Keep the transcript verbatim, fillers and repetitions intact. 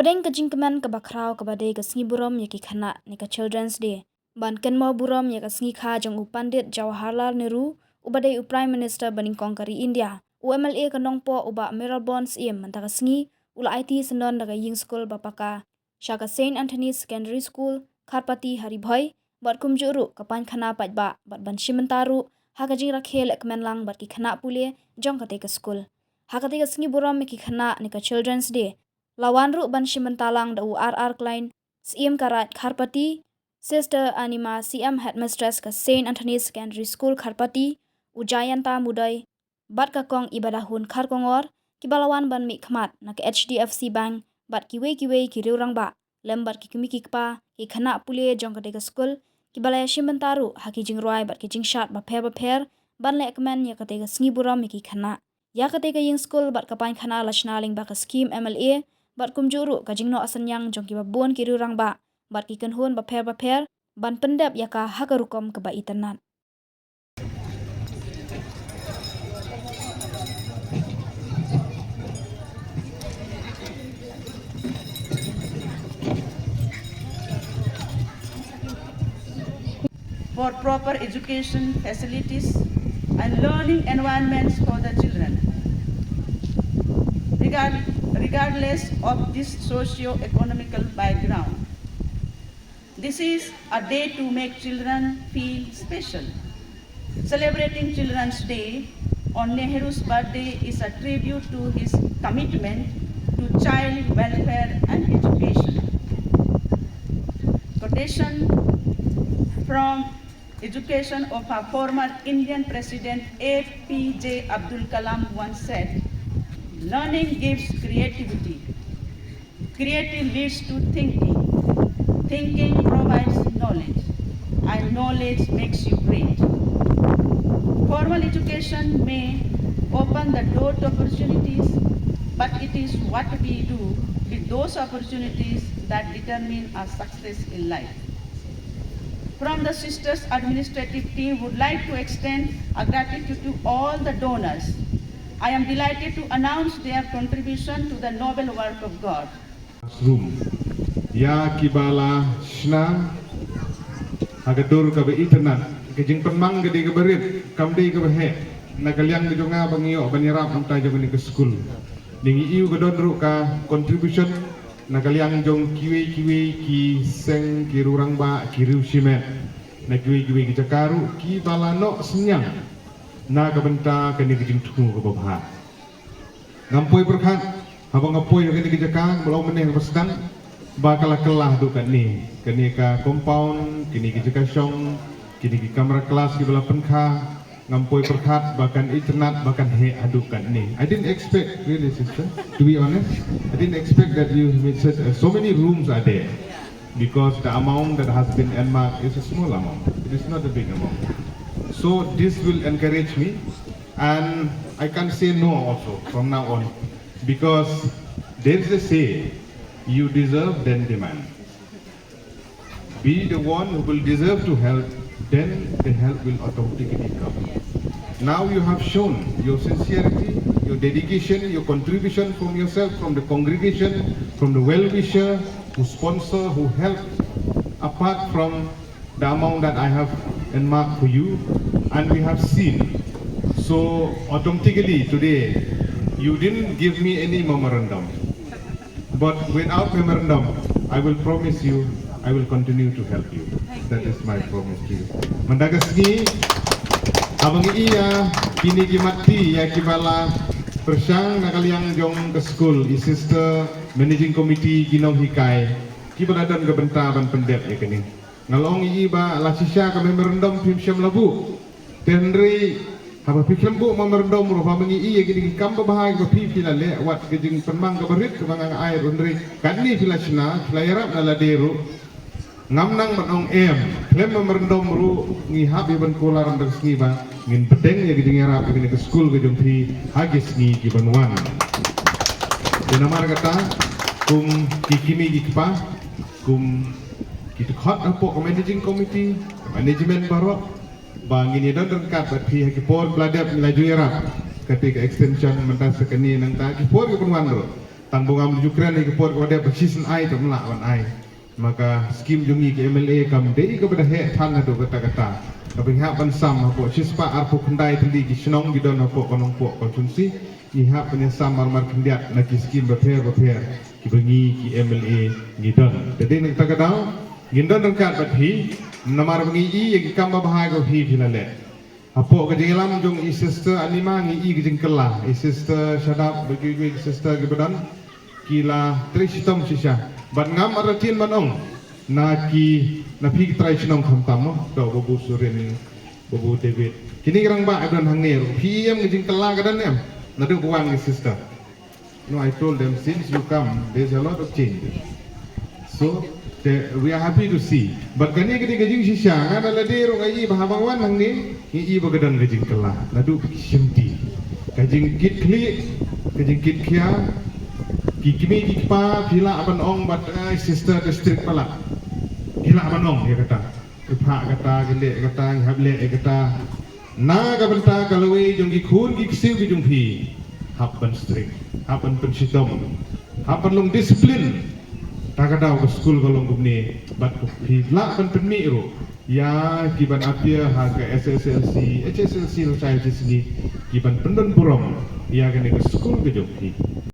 Pdeng ka jingkmen kaba khraw kaba dei ka sngi burom ïa ki khynnah ne ka Children's Day, ban kynmaw burom ïa ka sngi kha jong u Pandit Jawaharlal Nehru, uba dei u Prime Minister banyngkong ka ri India, u M L A ka Nongpoh u Bah Mayralborn Syiem mynta ka sngi u la aiti syndon da ka ïing skul ba paka sha ka Saint Anthony's Secondary School, Kharpati ha Ri Bhoi, bad kumjuh ruh ka painkhana paidbah, bad ban shim bynta ruh ha ka jingrakhe leh kmen lang bad ki khynnah pule jong katei ka skul. Ha katei ka sngi burom ïa ki khynnah ne ka Children's Day, la wan ruh ban shim bynta lang da u R R Klein, Syiem ka Raid Kharpati, Sister Anima Syiem, Headmistress ka Saint Anthony's Secondary School Kharpati, u Jayanta Mudoi, bad ka Kong Ibadahun Kharkongor, kiba la wan ban mih khmat na ka H D F C Bank, bad kiwei kiwei ki riewrangbah, lem bad ki kmie ki kpa, ki khynnah pule jong katei ka skul, kiba la ïashim bynta ruh ha ki jingrwai bad ki jingshad bapher bapher, ban leh kmen ïa katei ka sngi burom ïa ki khynnah. Ïa katei ka ïing skul bad ka painkhana la shna lyngba ka skhim M L A, bad kumjuh ruh ka jingnoh synñiang jong kiba bun ki riewrangbah bad ki kynhun bapher bapher, ban pyndep ïa ka ha ka rukom kaba itynnad. For proper education facilities and learning environments for the children, regard, regardless of this socio-economical background. This is a day to make children feel special. Celebrating Children's Day on Nehru's birthday is a tribute to his commitment to child welfare and education. Quotation from education of our former Indian President A P J Abdul Kalam once said, "Learning gives creativity. Creative leads to thinking. Thinking provides knowledge. And knowledge makes you great." Formal education may open the door to opportunities, but it is what we do with those opportunities that determine our success in life. From the Sisters Administrative Team, would like to extend our gratitude to all the donors. I am delighted to announce their contribution to the noble work of God. Classroom. Ïa kiba la shna ha ka dur kaba itynnad, ka jingpynmang ka dei kaba rit, kam dei kaba heh. Na ka liang ka jong nga ba ngi ïoh ban ïarap mynta jong kane ka skul. Ngi ïohi ka don ruh ka contribution na ka liang jong kiwei kiwei ki seng, ki riewrangbah, ki riew shimet, na kiwei kiwei ki jaka ruh kiba la noh synñiang na ka bynta kane ka jingthmu kaba bha. Ngam poi pyrkhat, haba nga poi ha kane ka jaka, ba long mynne haba sdang, ba ka la kylla haduh katne. Kane ka compound, kine ki jaka shong, kine ki kamra class kiba la pynkha, ngam poi pyrkhat ba kan itynnad, ba kan heh haduh katne. I didn't expect, really, sister, to be honest. I didn't expect that you made such, uh, so many rooms are there. Because the amount that has been earmarked is a small amount. It is not a big amount. So this will encourage me, and I can say no also from now on, because there is a say, "You deserve, then demand." Be the one who will deserve to help, then the help will automatically come. Now you have shown your sincerity, your dedication, your contribution from yourself, from the congregation, from the well-wisher, who sponsor, who help, apart from the amount that I have earmarked for you, and we have seen. So automatically today, you didn't give me any memorandum. But without memorandum, I will promise you, I will continue to help you. That is my promise to you. Mynta ka sngi, haba ngi ïa kine ki mat ti ïa kiba la pyrshang na ka liang jong ka skul, i sister, managing committee, ki nonghikai, kiba la don ka bynta ban pyndep ïa kane. Nga la ong ïa i ba la shisha ka memorandum phim shym la buh. Te hynrei haba phi khlem buh memorandum ruh, haba ngi ïohi ïa kine ki kam babha kiba phi phi la leh, wat ka jingpynmang kaba rit kaba nga nga ai ruh, hynrei katne phi la shna, phi la ïarap na lade ruh. Ngam nang ban ong em, khlem memorandum ruh ngi hap ïa ban kular mynta ka sngi ba ngin bteng ïa ka jingïarap ïa kane ka skul ka jong phi ha ki sngi ki ban wan. Te namar kata, kum ki kmie ki kpa, kum ki dkhot hapoh ka managing committee, ka management baroh, ba ngin ïa don ryngkat bad phi ha ki por ba la dep ngi la ju ïarap. Kata ka extension mynta sa kane, nangta ki por ki ban wan ruh. Tang ba ngam ju kren ïa ka por kaba dep ba shisien ai te ym lah ban ai. Ma ka skim jong ngi ki M L A kam dei kaba da heh than naduh katta katta. Kaba ngi hap ban sam hapoh shispah arphew khyndai tylli ki shnong ki don hapoh ka Nongpoh constituency. Ngi hap ban ïa sam marmar khyndiat na ki skim bapher bapher kiba ngi ki M L A ngi don. Te dei na kata ka daw ngin don ryngkat bad phi namar ba ngi i ïa ki kam babha kaba phi phi la leh. Hapoh ka jingïalam jong i sister Anima ngi i ka jingkylla, i sister Shadap bad kiwei kiwei ki sister kiba don ki la trei shitom shisha. Bad ngam artatien ban ong na ki, na phi ki trai shnong khamtam mo, da u Babu Surin, Babu David. Kine ki rangbah ki don hangne ruh. Phi i em ka jingkylla ka don em? Naduh ba wan ka sister. No, I told them, since you come, there's a lot of changes. So, te, we are happy to see. But kane ka dei ka jingshisha, nga na lade ruh nga i ba haba nga wan hangne, nga i ba ka don ka jingkylla. Naduh ba ki shimti. Ka jingkitkhlieh, ka jingkitkhia, ki kmie ki kpa, phi lah ban ong bad, ai, sister district palat. Phi lah ban ong ïa kata. Ki phah kata, ki leh kata, ki hap leh kata. Na ka bynta ka lawei jong ki khun ki ksiew ki jong phi. Hap ban strict, hap ban pynshitom, hap ban long discipline. Ta ka daw ka skul ka long kumne, bad ko phi lah ban pynmih ruh ïa ki ban appear ha ka S S L C, H S L C, la shai shisngi, ki ban pyndon burom ïa kane ka skul ka jong phi.